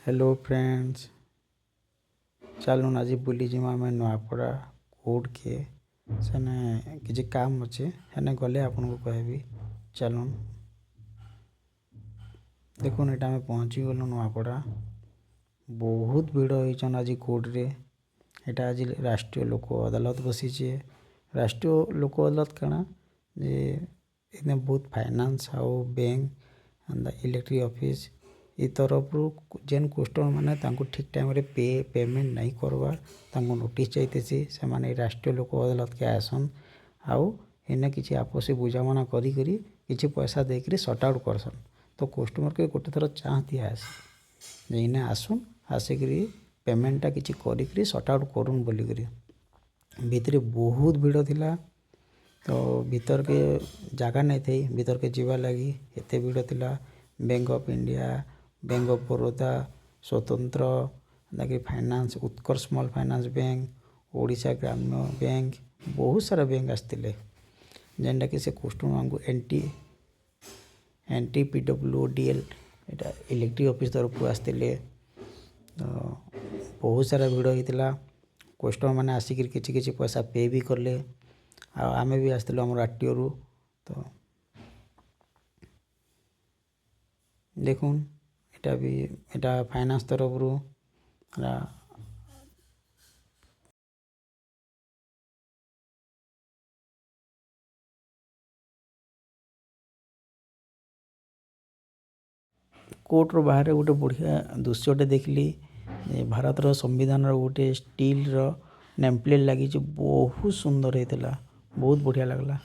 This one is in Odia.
ହ୍ୟାଲୋ ଫ୍ରେଣ୍ଡସ୍, ଚାଲୁନ୍ ଆଜି ବୁଲିଯିମା ଆମେ ନୂଆପଡ଼ା କୋର୍ଟକେ। ସେନେ କିଛି କାମ ଅଛେ, ହେନେ ଗଲେ ଆପଣଙ୍କୁ କହିବି। ଚାଲୁନ୍। ଦେଖୁନ୍, ଏଇଟା ଆମେ ପହଞ୍ଚି ଗଲୁ ନୂଆପଡ଼ା। ବହୁତ ଭିଡ଼ ହେଇଛନ୍ ଆଜି କୋର୍ଟରେ। ଏଇଟା ଆଜି ରାଷ୍ଟ୍ରୀୟ ଲୋକ ଅଦାଲତ ବସିଛେ। ରାଷ୍ଟ୍ରୀୟ ଲୋକ ଅଦାଲତ କାଣା ଯେ, ଏନେ ବହୁତ ଫାଇନାନ୍ସ ଆଉ ବ୍ୟାଙ୍କ, ଏନ୍ତା ଇଲେକ୍ଟ୍ରିକ୍ ଅଫିସ୍ ଇ ତରଫରୁ ଯେନ୍ କଷ୍ଟମର୍ ମାନେ ତାଙ୍କୁ ଠିକ୍ ଟାଇମ୍ରେ ପେମେଣ୍ଟ ନାଇଁ କରବାର୍, ତାଙ୍କୁ ନୋଟିସ୍ ଯାଇଥିସି। ସେମାନେ ଏଇ ରାଷ୍ଟ୍ରୀୟ ଲୋକ ଅଦାଲତକେ ଆଏସନ୍ ଆଉ ଏନେ କିଛି ଆପସି ବୁଝାମଣା କରିକରି କିଛି ପଇସା ଦେଇକରି ସର୍ଟ ଆଉଟ୍ କରସନ୍। ତ କଷ୍ଟମର୍କେ ଗୋଟେ ଥର ଚାନ୍ସ ଦିଆହେସି ଯେ ଇନେ ଆସୁନ୍, ଆସିକିରି ପେମେଣ୍ଟଟା କିଛି କରିକିରି ସର୍ଟ ଆଉଟ୍ କରୁନ୍ ବୋଲିକରି। ଭିତରେ ବହୁତ ଭିଡ଼ ଥିଲା, ତ ଭିତରକେ ଜାଗା ନାଇଁ ଥାଇ ଭିତରକେ ଯିବାର୍ ଲାଗି, ଏତେ ଭିଡ଼ ଥିଲା। Bank of India, bank of Baroda, ସ୍ୱତନ୍ତ୍ର ଏନ୍ତାକି finance, Utkal small finance bank, Odisha Gramya bank, ବହୁତ ସାରା ବ୍ୟାଙ୍କ ଆସିଥିଲେ, ଯେନ୍ଟାକି ସେ କଷ୍ଟମର୍ମାନଙ୍କୁ ଏନ୍ ଟି PWDL, ଏଇଟା ଇଲେକ୍ଟ୍ରିକ୍ ଅଫିସ୍ ତରଫରୁ ଆସିଥିଲେ। ତ ବହୁତ ସାରା ଭିଡ଼ ହେଇଥିଲା। କଷ୍ଟମର୍ ମାନେ ଆସିକିରି କିଛି କିଛି ପଇସା ପେ ବି କଲେ ଆଉ ଆମେ ବି ଆସିଥିଲୁ ଆମର ଆର୍ଟିଓରୁ। ତ ଦେଖୁନ୍, ଏଇଟା ବି ଏଇଟା ଫାଇନାନ୍ସ ତରଫରୁ ଏଟା। କୋର୍ଟର ବାହାରେ ଗୋଟେ ବଢ଼ିଆ ଦୃଶ୍ୟଟେ ଦେଖିଲି। ଭାରତର ସମ୍ବିଧାନର ଗୋଟେ ଷ୍ଟିଲ୍ର ନେମ୍ ପ୍ଲେଟ୍ ଲାଗିଛି। ବହୁତ ସୁନ୍ଦର ହେଇଥିଲା, ବହୁତ ବଢ଼ିଆ ଲାଗିଲା।